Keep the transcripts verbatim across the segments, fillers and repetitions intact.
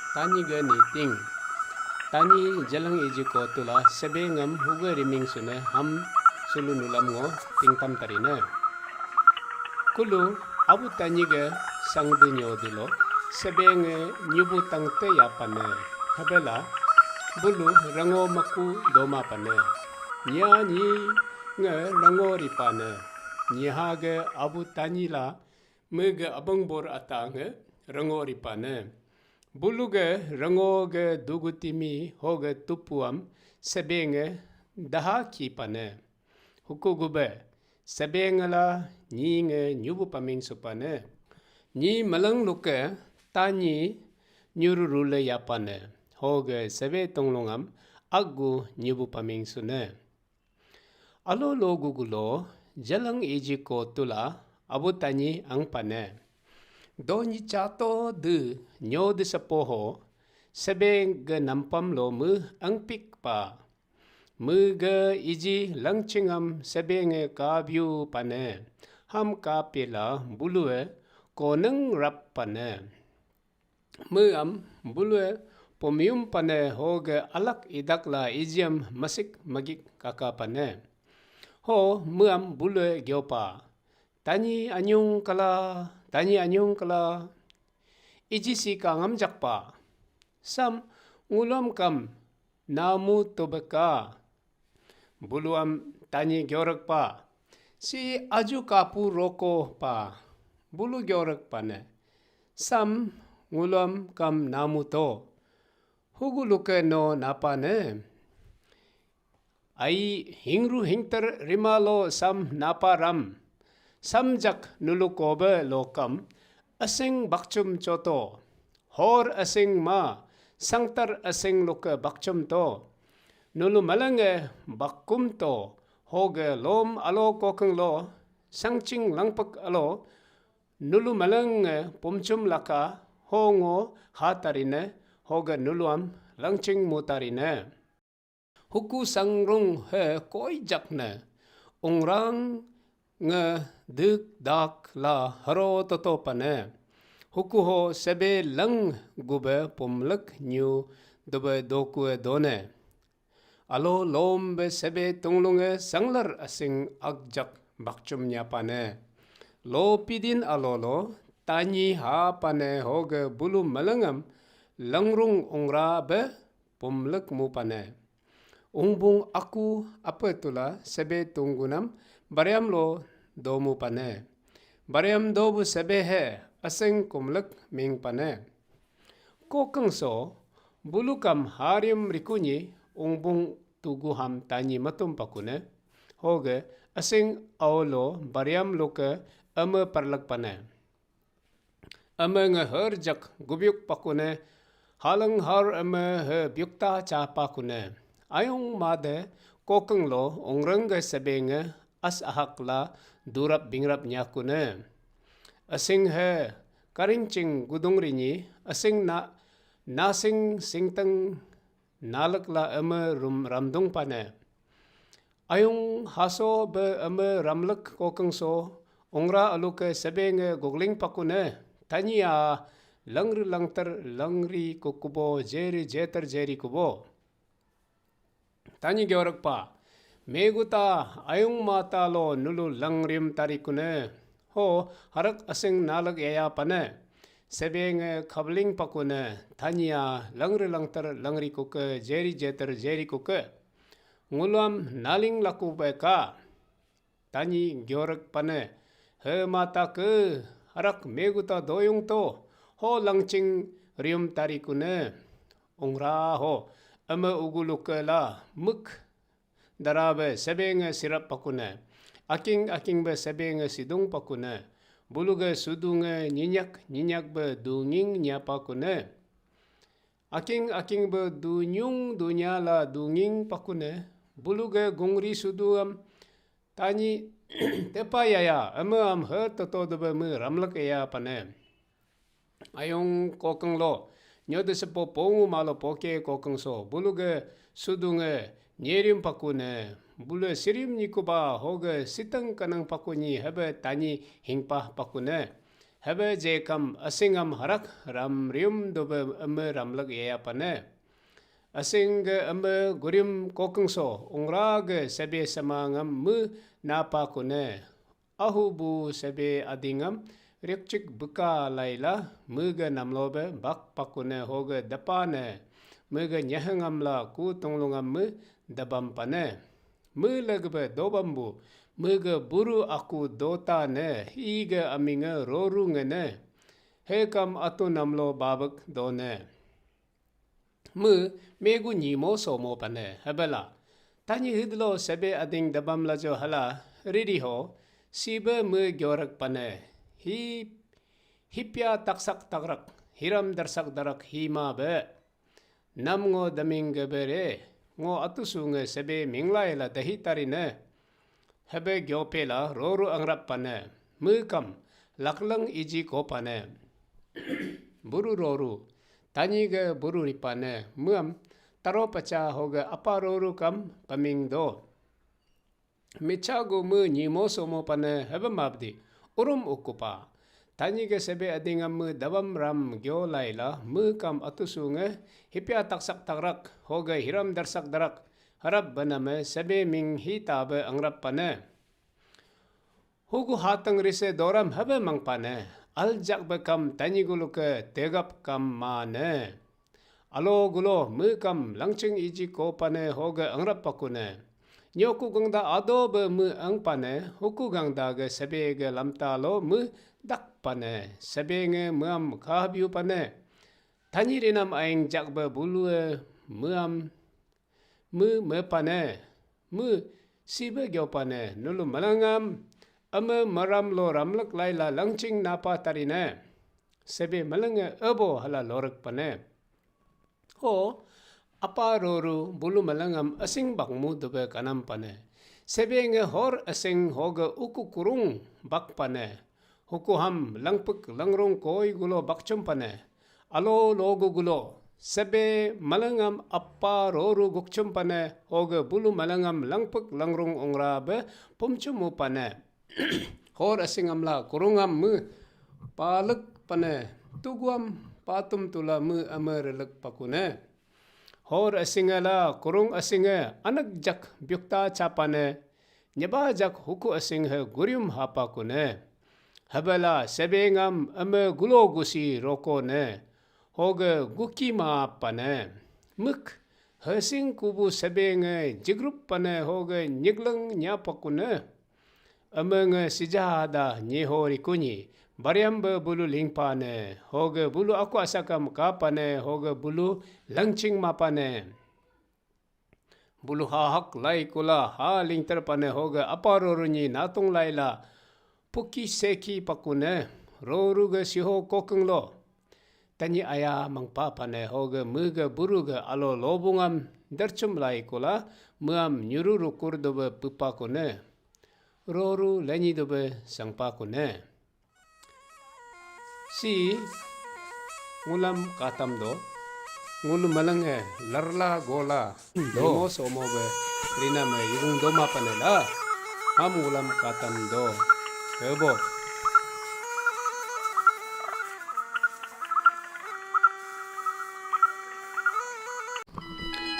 Tanyi ga niting. Tanyi jalang iji ko tula sebe ngam huga riming sune ham sulu nulam ngo tingtam tarine. Kulu Abu Tanyi ga sangdu nyodulo sebe nge nyubu tangte yapane. Habela bulu rango maku doma pane. Nya nyi nge rango ripane. Nyiha ga Abu Tanyi la mege abang bor ata nge rango ripane. Bulu ge rango ge dugu timi hoge tupuam sebe nge daha ki pane. Huku gube sebe nge la nyi nge nyubu paming supane. Nyi malang luke Tanyi nyuru rule yapane. Hoge sebe tonglongam agu nyubu paming sune. Alo lo gugulo jalang iji ko tula Abu Tanyi ang pane. Donyi chato de nyo de sapoho sebe ge nampam lo me angpik pa. Me ge iji langchingam sebe nge kabyu pane. Ham kapila bulue koneng rap pane. Meam bulue pomium pane hoge alak idak la ijiam masik magik kaka pane. Ho meam bulue gyopa. Tanyi anyung kala, tanyi anyung kala. Iji si ka ngamjak pa. Sam ngulom kam namu tobeka. Buluam Tanyi gyorek pa. Si aju kapu roko pa. Bulu gyorek pane. Sam ngulom kam namu to. Hugu luke no napa ne. Ai hingru hingter rimalo sam napa ram. Samjak nulu kobe lokam asing bakchum choto. Hor asing ma sangtar asing luke bakchum to. Nulu malenge bakkum to. Hoge lom alo kokeng lo sangching langpek alo nulu malenge pumchum laka hongo hatarine hoge nuluam langching mutarine. Huku sangrung he koi jakne. Ungrang nge dek dak la haro toto pane. Huku ho sebe lang gube pumlek nyu dube dokue done. Alo lom be sebe tunglunge sanglar asing agjak bakchum nyapane. Lo pidin alo lo Tanyi ha pane hoge bulu melengam langrung ungra be pumlek mu pane. Ungbung aku apa tula sebe tunggunam bariam lo domu pane. Bariam dobu sebe he aseng kumlek ming pane. Kokeng so bulukam hariam rikunyi ungbung tugu ham Tanyi matum pakune. Hoge aseng aolo bariam loke ame parlak pane. Ame nge her jak gubyuk pakune, halang har ame he byukta cha pakune. Ayung made kokeng lo ungreng ge sebenge as ahak la durap bingrap nyakune. Asing he karingching gudung rinyi, asing na nasing singteng nalek la ame rum ramdung pane. Ayung haso be ame ramlek kokeng so, ungra aluke sebenge gogling pakune, Tanyi a langri langter langri kukubo jeri jeter jeri kubo. Tanyi georek pa, meguta ayung mata lo nulu langrim tarikune, ho harak asing nalek yaya pane, sebenge kabling pakune, Tanyi a langri langter langri kuke jeri jeter jeri kuke. Nguluam naling laku beka. Tanyi georek pane. He mata ke harak meguta doyung to. Ho langching rium tarikune. Ungra ho ame uguluke la muk dara be sebenge sirap pakune. Aking aking be sebenge sidung pakune. Buluge sudunge nyinyak nyinyak be dunging nyapakune. Aking aking be dunyung dunya la dunging pakune, buluge gungri suduam Tanyi tepa yaya ame am her toto debe me ramlek eya pane. Ayong kokeng lo, nyode sepo pongu malo poke kokeng so, buluge sudunge nyerim pakune, bulu sirim nyikuba hoge siteng kanang pakunyi hebe Tanyi hingpah pakune. Hebe jekam asingam harak ram rium dobe eme ramlak yaya pane. Asing ge eme gurium kokengso ungra ge sebe semangam me napa kune. Ahu bu sebe adingam rikchik beka laila mege namlobe bak pakune hoge depane mege nyehengamla ku tunglungam me debam pane. Me legebe dobambu mege buru aku dota ne ige aminge roru ngene hekam atu namlo babek done. Me megu nyimo somo pane hebela. Tanyi hidlo sebe ading debam lajo hala riri ho sibe me gyorek pane. Hi hipya taksak takrak hiram darsak darak hima be. Nam ngo daming gebere ngo atusu nge sebe minglai la dahi tarine. Hebe gyope la roru angrap pane. Mekam laklang iji ko pane. Buru roru tanyi ge buru ripane meam taro pacha hoge apa roru kam paming do. Micha gu me nyimo somo pane hebe mabdi urum ukupa. Tanyi ge sebe adingam me dabam ram gyo laila me kam atusu nge hipya taksak takrak hoge hiram darsak darak harap bename sebe ming hita be angrap pane. Hugu hatang rise doram hebe mangpane aljak be kam tanyi gulu ke tegap kam mane. Alo gulo me kam langching iji ko pane hoge angrap pakune. Nyoku gangda ado be me ang pane huku gangda ge sebe ge lamta lo me dak pane sebe nge meam kahabiu pane. Tanyi rinam aing jak be bulue meam me me pane me sibe gyo pane nulu malangam ame maram lo ramlak laila langching napa tarine. Sebe malenge ebo hala lorek pane. Ho apa roru bulu malangam asing bakmu dube kanam pane. Sebe nge hor asing hoge uku kurung bak pane. Hukuham langpek langrung koi gulo bakchum pane. Alo logu gulo sebe malangam apa roru gukchum pane hoge bulu malangam langpek langrung ongra be pumchumu pane. Hor asingam la kurungam me palek pane tuguam patum tula me ame relek pakune. Hor asinge la kurung asinge anak jak biukta chapane. Nyeba jak huku asing he gurium hapa kune. Hebela sebengam eme gulo gusi roko ne. Hoge guki ma pane. Mik hesing kubu sebenge jigrup pane hoge nyigleng nyapa kune. Eme nge sijahada nyeho rikunyi. Bariam be bulu lingpa ne. Hoge bulu aku asakam kapa ne. Hoge bulu langching mapa ne. Bulu hahak lai kula ha lingter pane hoge apa rorunyi natung lai la puki seki pakune roru ge siho kokeng lo. Tanyi aya mangpa pane hoge mege buru ge alo lobungam derchum lai kula meam nyuru rukur dobe pupa kune. Roru lenyi dobe sangpa kune. Si ngulam katam do, ngulu malenge larla gola, do. Imo somo be rina me yurung doma panela, ham ngulam katam do, ebo.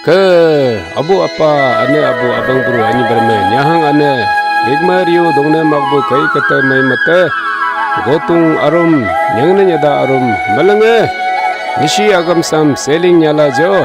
Ke abu apa, ane abu, abang buru, anyi berme, nyahang ane, rigma riu dongne magbu kai kete mai mete, gotung arum, nyangne nyada arum, melenge, nisi agam sam seling nyala jo.